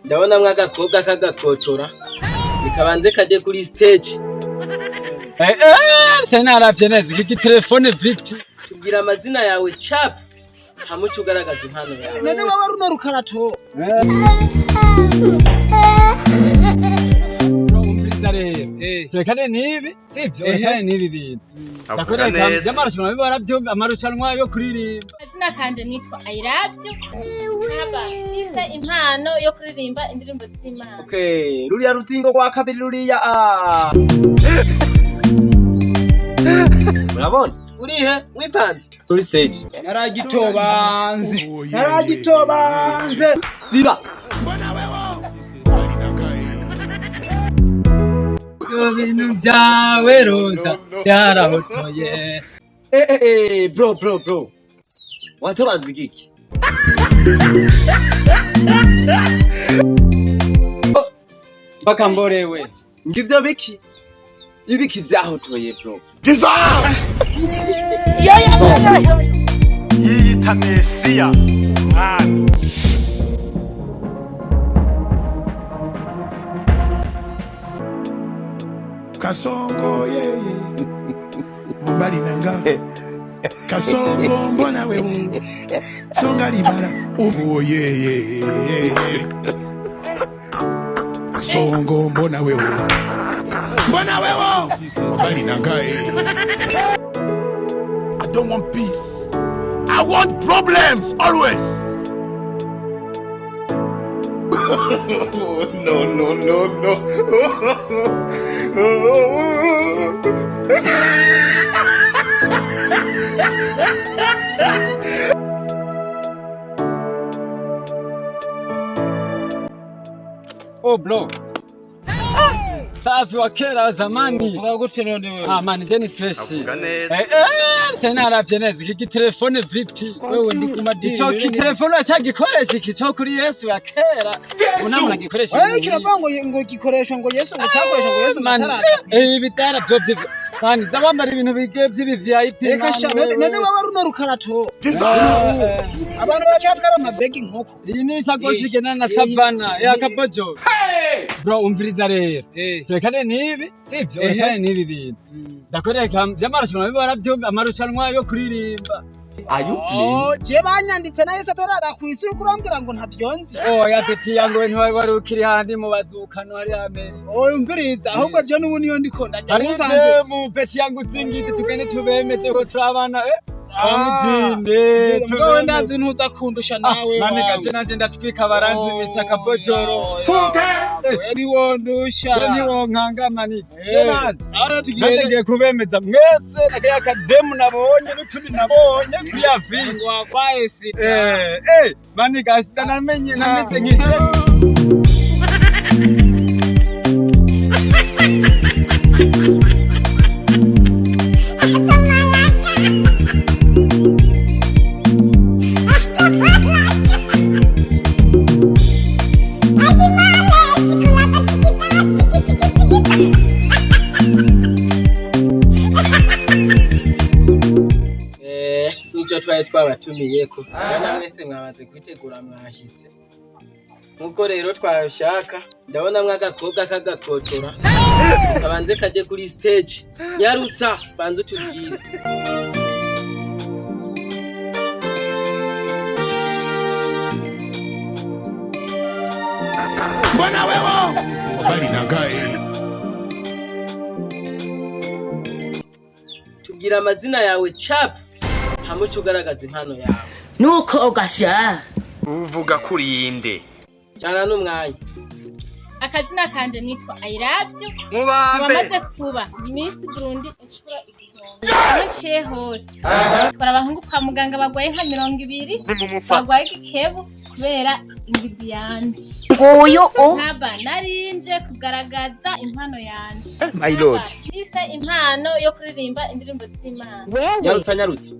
Ndabonamwo agakobwa k'agakotora nikabanze kaje kuri stage. Sinaravye neza iki gitelefone vipi? Tubwira amazina yawe chap, hamwe uca ugaragaza impano yawe. None wowe runo rukarato? Umviriza rero, turekane n'ibi, sivyo? Urekane n'ibi bintu. Avuga Ndakwereka neza. by'amarushanwa bibara byo amarushanwa yo kuririmba. Akazina kanje nitwa Ayiravyo, nkaba mfise impano yo kuririmba indirimbo z'Imana. Okay, ruriya ruzingo rwa kabiri ruriya, ah. Urabona urihe wipanze kuri stage? Naragitobanze, naragitobanze. Ziba. Ibyo bintu byawe roza byarahotoye. Eh, eh, eh, bro, bro, bro, watobanze igiki? Mpaka mborewe. Ngivyo biki ibiki vyahotoye, bro? Yiyita Mesiya, umwami. Kasongo yeye mobali nanga Kasongo mbona wewe songa libala ubu yeye Kasongo mbona wewe mbona wewe mobali nanga. I don't want peace. I want problems always. No, no, no, no. Oh bro. Safi wa kera wa zamani. Vuga gutyo none wewe? Ah man, je ni fresh. Avuga neza. Eh eh, sinaravye neza iki gitelefone vipi? Wewe ndi ku madini. Ico kitelefone cyagikoresha iki cyo kuri Yesu ya kera. Unamura gikoresha. Wewe kiravuga ngo gikoresha ngo Yesu, ngo cyakoresha ngo Yesu Man, ataraza. eh, ibitara byo byo. Man, zabambara ibintu bigiye by'ibi VIP. Reka man, sha. wewe. None wowe runo rukarato? Abantu bacyatwara amabegi inkoko. Iyi ni isakoshi igendana na savana ya kabojo. Bro, umviriza rero. Turekane n'ibi, sivyo? Urekane n'ibi bintu. Ndakwereka by'amarushanwa bibara byo amarushanwa yo kuririmba. Oh, je banyanditse na Yesu ataraza ku isi, uriko urambwira ngo ntavyonzi. Oya teti yangu, ntiwari wari ukiri handi mu bazukano hari Amerika. Oya, umviriza, ahubwo je n'ubu niyo ndiko ndajya Hari musanze. mu peti yangu zingiti, tugende tubemeze ko turi abana Ah, bamujinde. Mugabo ndazi ntuza kundusha nawe. Mani gaje nanje ndatwika, baranzi bita kabojoro. Funke! Niwondusha. Je ntiwonkanga mani. Eh, Nanje sawa, nanje tugende. ngiye kubemeza mwese nakaya kademu nabonye n'utundi nabonye kuri ya fishi. Wagwaye sida. Eh eh, mani gasida namenye nameze nk'ije. Eh, nico twari twabatumiyeko bana, mwese mwamaze kwitegura, mwashitse nkuko rero twabishaka. Ndabonamwo agakobwa k'agakotora kabanze kaje kuri stage. Nyarutsa, banze utubwire. Mbona wewe mobali nanga. Tubwira amazina yawe chap, hamwe uca ugaragaza impano yawe. Nuko gasha. Uvuga kurinde. Jana n'umwanya. Akazina kanje nitwa Ayiravyo. Mubambe. Wamaze kuba Miss Burundi inshuro 1000. Aho nciye hose twara abahungu kwa muganga bagwaye nka 20. Nimumufate. Bagwaye igikebu kubera ingidi yanje. Nguyu u Nkaba narinje kugaragaza impano yanje. My lord. Nkaba mfise impano yo kuririmba indirimbo z'Imana. Wewe. Nyarutsa, nyarutsa.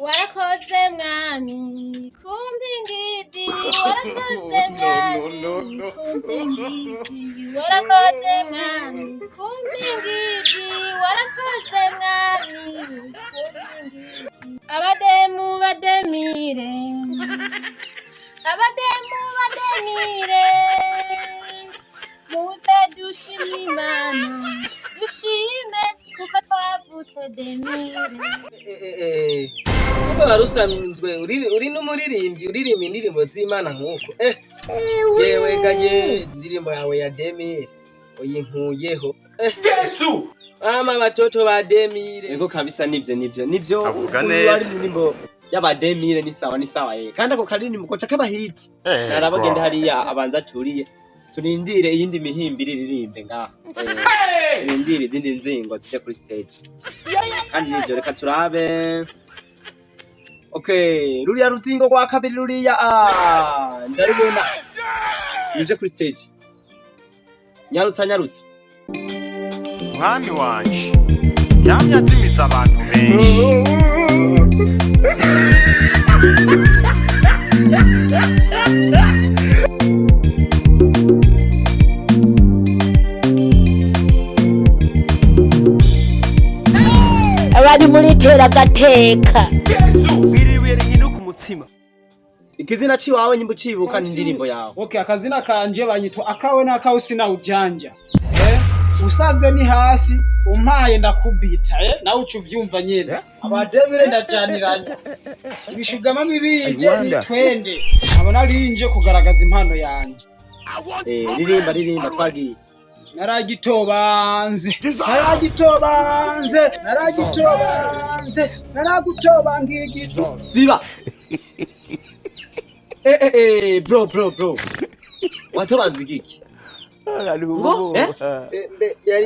Warakoze mwami kumpa ingidi, warakoze mwami kumpa ingidi, warakoze mwami kumpa ingidi, warakoze mwami kumpa ingidi. Abademu bademire. Ariko wari usanzwe uri n'umuririmbyi, uririmba indirimbo z'Imana nk'uko, yewe ganye, indirimbo yawe ya 2000 uyinkuyeho. Yesu. Mama, batoto ba 2000. Ego kabisa, nivyo, nivyo, nivyo. Avuga Uyu neza. ari indirimbo y'abademire, ni sawa, ni sawa ye, kandi ako karirimbo koca kaba hit. Narabagenda hariya abanza aturiye, turindire iyindi mihimbiri iririmbe ngaha. Turindire izindi nzingo zije kuri stage. Kandi nivyo, reka turabe. Okay, ruriya ruzingo rwa kabiri ruriya, ndarubona ruje kuri stage. Nyarutsa, nyarutsa. Mwami wanje yamye azimiza abantu benshi. Abari muri tera agateka. Biriwe rinyina ku mutsima. Ikizina ciwawe nyimba ucibuka n'indirimbo yawe. Okay, akazina kanje banyitwa akawe n'akawe sinawujanja. Usanze ni hasi umpaye ndakubita, nawe uca uvyumva nyene. Abadebire ndajaniranye. Ibishugama bibije nitwende. Nkaba narinje kugaragaza impano yanje. Ririmba, ririmba, twagiye. Naragitobanze, naragitobanze, naragitobanze, naragutobanga igitu. Ziba. Bro, bro, bro, watobanze igiki ngo Mbe yari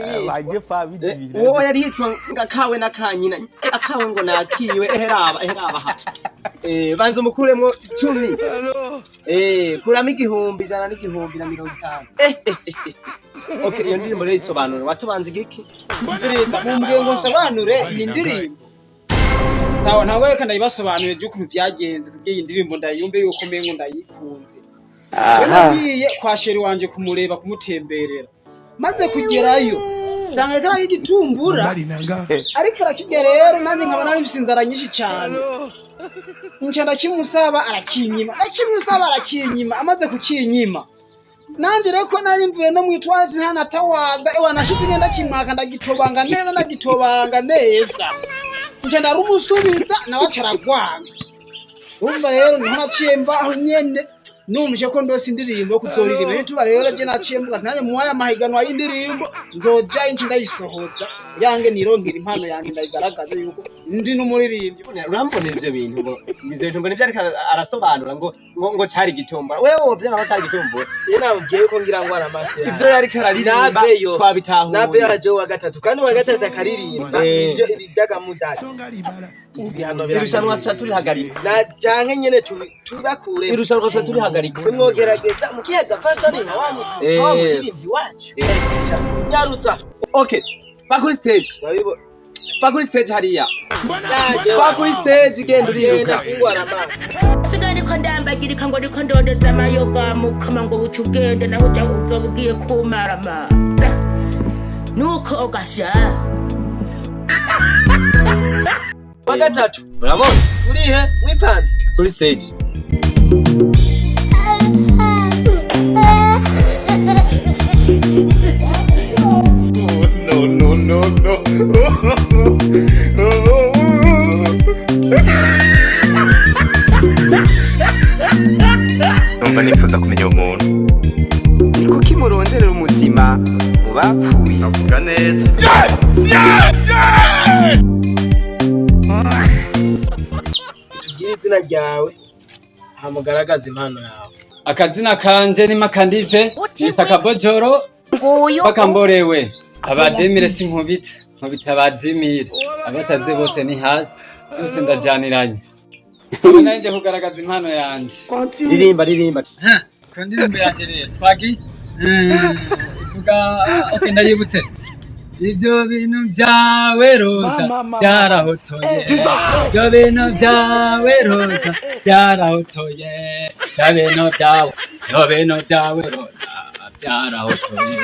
yitwa Uwo yari yitwa ngakawe n'akanyina akawe ngo nakiwe. Eheraba, eheraba ha. Banza umukuremwo 10. Kuramo 100,000 n'1,050. Okay, iyo ndirimbo rero isobanura watobanze igiki? Umviriza, mumbwiye ngo nsobanure iyi ndirimbo. Sawa, ntabwo reka ndayibasobanurire by'ukuntu byagenze kugira iyi ndirimbo ndayumve yuko umengo ndayikunze. Rero nagiye kwa chéri wanje kumureba, kumutemberera. Maze kugerayo nsanga kariya igitumbura Mobali na nga. ariko arakirya. Rero nanjye nkaba nari mfise inzara nyinshi cyane, nca ndakimusaba arakinyima, ndakimusaba arakinyima. Amaze kukinyima, nanjye rero ko nari mvuye no mw'itwarete ntanatawaza, ewa nashitse ngenda ndakimwaka, ndagitobanga neza, ndagitobanga neza, nca ndarumusubiza, nawe aca aragwanga. Urumva rero niho naciye mbaho nyene numvise ko ndose indirimbo yo kuzoririmba nituba. Rero je naciye mvuga ati nanjye muwaye amahiganwa y'indirimbo nzojayo, nce ndayisohoza yange, nironkera impano yanjye, ndayigaragaze yuko ndi n'umuririmbyi. Urambona ivyo bintu ngo ivyo bintu ngo nivyo, ariko arasobanura ngo cari igitumbura. Wewe wovyanga ko cari igitumbura? Je namubwiye yuko ngira ngo aramaso yawe. Ivyo yariko araririmba Naveyo. twabitahuye. Naveyo aje uwa gatatu, kandi uwa gatatu akaririmba ibyo ibi by'agamudari. Songa libala. Ibihano Irushanwa tuca turihagarika. Na canke nyene tubakure. Irushanwa tuca turihagarika. Nimwogerageza mukiyaga fashion nka wa nka wa muririmbyi wacu. Nyarutsa. Okay, va kuri stage. Ndabibo- Va kuri stage hariya. Naje. Va kuri stage, genda uriruka. Genda singwara amaso. Sigaye ndiko ndambagirika ngo ndiko ndondeza amayoga mukama ngo buca ugende nawe uja uzoba ugiye kumaramaza nuko ugasha. Wa gatatu. Urabona. Urihe wipanze? Kuri stage. No, no, no, no. Numva nifuza kumenya uwo muntu. Ni kuki muronderera umuzima mu bapfuye? Avuga neza. Tubwire izina ryawe hamugaragaza impano yawe. Akazina kanje ni Makandive, nita Kabojoro. Nguyu. Bakamborewe abademire sinkubita, nkubita abademire. Abasaze bose ni hasi, byose ndajaniranye. Ubu nanje kugaragaza impano yanje. Ririmba, ririmba. Ku ndirimbo yanje rero twagi ivuga, okay, ndayibutse: ibyo bintu byawe Roza byarahotoye, ibyo bintu byawe Roza byarahotoye, ibyo bintu byawe, ibyo bintu byawe Roza byarahotoye,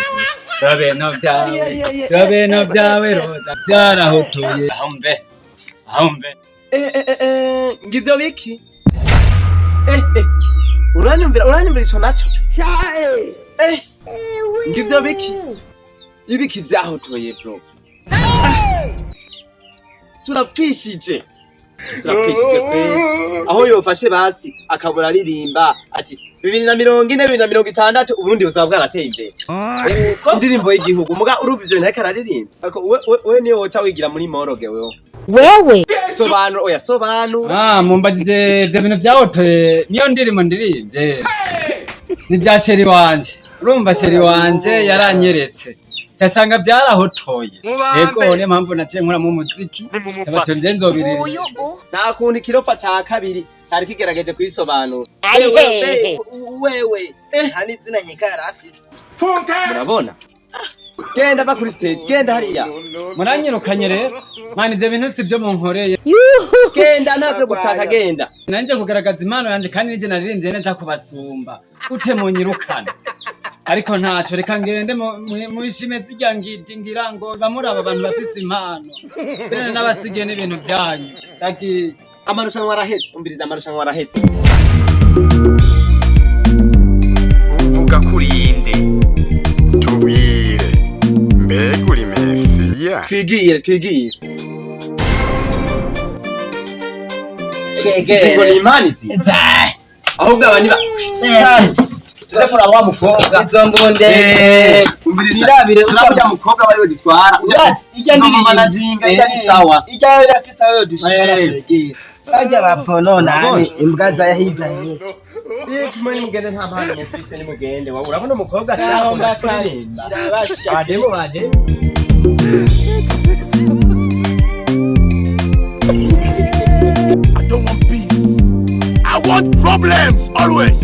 ibyo bintu byawe, ibyo bintu byawe Roza byarahotoye. Ahumbe, ahumbe. Ngivyo biki? Uranyumvira, uranyumvira ico naco? Ngivyo biki? Ibiki vyahotoye, bro? Turapfishije. Turakwishije kwezi aho yofashe basi akabura aririmba ati 2040, 2060 Uburundi buzaba bwarateye imbere. Indirimbo y'igihugu muga urumva ivyo bintu ariko araririmba. Ariko we niyo woca wigira muri morgue wewe. Wewe. Sobanura, oya, sobanura. Ah, mumbajije ivyo bintu vyahotoye niyo ndirimbo ndirimbye ni bya chéri wanje. Urumva, chéri wanje yaranyeretse, cyasanga byarahotoye. Yego, niyo mpamvu naciye nkuramo umuziki, abato nje nzobiririmba. Nta kuntu ikirofa ca kabiri cari kigerageje kwisobanura. Ari hehe? Wewe nta n'izina nkeka yari afise. Murabona, genda, va kuri stage, genda hariya. Muranyirukanye rero mani, ivyo bintu si byo munkoreye. Genda, ntavyo gutaka, genda. Nanje kugaragaza impano yanje, kandi nije naririmbye neza kubasumba, ute munyirukana? Ariko ntaco, reka ngende mwishime zirya ngidi ngira ngo bamuraba abantu bafise impano bene n'abasigiye n'ibintu byanyu. Ndagiye. Amarushanwa arahetse, umviriza, amarushanwa arahetse. Uvuga kuri inde? Tubwire, mbega uri mesiya? Twigire, twigire. Twegere. Ngo ni imana izi ahubwo aba niba tuze kuraba wa mukobwa. Izo mbunde. Umviriza, turaba ujya mukobwa bariwe dutwara. Ijya ndirimbo. Na jinga ijya ni sawa. Ijya irafise aho yodushikana. Eh. Twegere barya bapono nani imbwa zayahizanye. Kumwe nimugende, nta mpano mufise, nimugende. Wa urabona umukobwa ashaka kuririmba. Bademo, bademo. I don't want peace. I want problems always.